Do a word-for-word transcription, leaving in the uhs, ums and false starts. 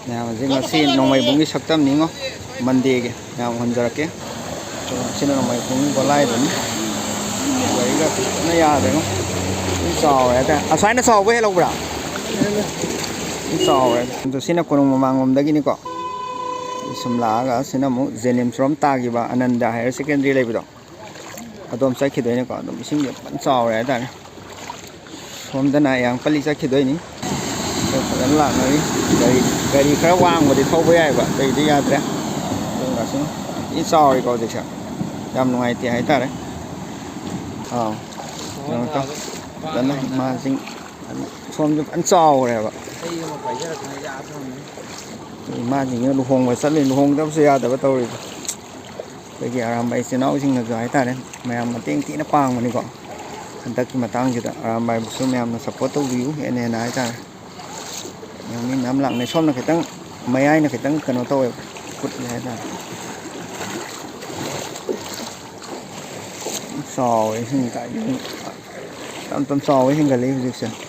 ꯃꯌꯥꯝ ꯍꯧꯖꯤꯛ ꯉꯁꯤ ꯅꯣꯡꯃꯩꯕꯨꯡꯒꯤ ꯁꯛꯇꯝꯅꯤꯉꯣ, ꯃꯟꯗꯦꯒꯤ ꯃꯌꯥꯝ ꯎꯍꯟꯖꯔꯛꯀꯦ꯫ ꯑꯗꯣ ꯁꯤꯅ ꯅꯣꯡꯃꯩꯕꯨꯡꯒꯤ ꯒꯣꯂꯥꯏꯗꯨꯅꯤ꯫ ꯒꯥꯔꯤꯒ ꯐꯖꯅ ꯌꯥꯗ꯭ꯔꯦꯉꯣ, ꯊꯤ ꯆꯥꯎꯔꯦ ꯍꯥꯏꯇꯥꯔꯦ꯫ ꯑꯁꯨꯃꯥꯏꯅ ꯆꯥꯎꯕ ꯍꯦꯜꯍꯧꯕ꯭ꯔꯥ? ꯊꯤ ꯆꯥꯎꯔꯦ꯫ ꯑꯗꯣ ꯁꯤꯅ ꯀꯣꯅꯨꯡ ꯃꯃꯥꯡꯂꯣꯝꯗꯒꯤꯅꯤꯀꯣ꯫ ꯁꯨꯝ ꯂꯥꯛꯑꯒ ꯁꯤꯅ ꯑꯃꯨꯛ ꯖꯦꯅꯤꯝꯁ ꯔꯣꯝ ꯇꯥꯈꯤꯕ ꯑꯅꯟꯗ ꯍꯥꯌꯔ ꯁꯦꯀꯦꯟꯗꯔꯤ ꯂꯩꯕꯗꯣ, ꯑꯗꯣꯝ ꯆꯠꯈꯤꯗꯣꯏꯅꯦꯀꯣ꯫ ꯑꯗꯨꯝ ꯏꯁꯤꯡꯁꯦ ꯐꯖꯅ ꯆꯥꯎꯔꯦ ꯍꯥꯏꯇꯥꯔꯦ꯫ ꯁꯣꯝꯗꯅ ꯍꯌꯥꯡꯄꯜꯂꯤ ꯆꯠꯈꯤꯗꯣꯏꯅꯤ꯫ ꯑꯗꯣ ꯐꯖꯅ ꯂꯥꯛꯅꯔꯤ꯫ ꯒꯥꯔꯤ, ꯒꯥꯔꯤ ꯈꯔ ꯋꯥꯡꯕꯗꯤ ꯊꯧꯕ ꯌꯥꯏꯕ, ꯑꯇꯩꯗꯤ ꯌꯥꯗ꯭ꯔꯦ꯫ ꯑꯗꯨꯅ ꯁꯨꯝ ꯊꯤ ꯆꯥꯎꯔꯦꯀꯣ ꯍꯧꯖꯤꯛꯁꯦ꯫ ꯌꯥꯝ ꯅꯨꯡꯉꯥꯏꯇꯦ ꯍꯥꯏꯇꯥꯔꯦ꯫ ꯑꯥꯎ꯫ ꯀꯩꯅꯣ ꯇꯧ-, ꯐꯖꯅ ꯏꯃꯥꯁꯤꯡ, ꯁꯣꯝꯁꯨ ꯐꯖꯅ ꯆꯥꯎꯔꯦꯕ꯫ ꯏꯃꯥꯁꯤꯡꯁꯤꯅ ꯂꯨꯍꯣꯡꯕ ꯆꯠꯂꯤ, ꯂꯨꯍꯣꯡꯗꯕꯁꯨ ꯌꯥꯗꯕ ꯇꯧꯔꯤꯁꯦ꯫ ꯑꯩꯈꯣꯏꯒꯤ ꯑꯔꯥꯝꯕꯥꯏ ꯏꯆꯤꯟ ꯏꯅꯥꯎꯁꯤꯡꯅꯁꯨ ꯍꯥꯏꯇꯥꯔꯦ, ꯃꯌꯥꯝ ꯃꯇꯦꯡ ꯊꯤꯅ ꯄꯥꯡꯕꯅꯤꯀꯣ꯫ ꯍꯟꯗꯛꯀꯤ ꯃꯇꯥꯡꯁꯤꯗ ꯑꯔꯥꯝꯕꯥꯏꯕꯨꯁꯨ ꯃꯌꯥꯝꯅ ꯁꯞꯄꯣꯔꯠ ꯇꯧꯕꯤꯌꯨ ꯍꯦꯟꯅ ꯍꯦꯟꯅ ꯍꯥꯏꯇꯥꯔꯦ꯫ ꯃꯤ ꯃꯌꯥꯝ ꯂꯥꯛꯅꯩ꯫ ꯁꯣꯝꯅ ꯈꯤꯇꯪ, ꯃꯌꯥꯏꯅ ꯈꯤꯇꯪ ꯀꯩꯅꯣ ꯇꯧꯋꯦ, ꯀꯨꯠꯂꯦ ꯍꯥꯏꯇꯥꯔꯦ꯫ ꯆꯥꯎꯋꯦ ꯏꯁꯤꯡ ꯀꯥꯏꯗꯩꯅꯣ꯫ ꯌꯥꯝ ꯌꯥꯝ ꯆꯥꯎꯋꯦ, ꯍꯦꯟꯒꯠꯂꯛꯏ ꯍꯧꯖꯤꯛꯁꯦ꯫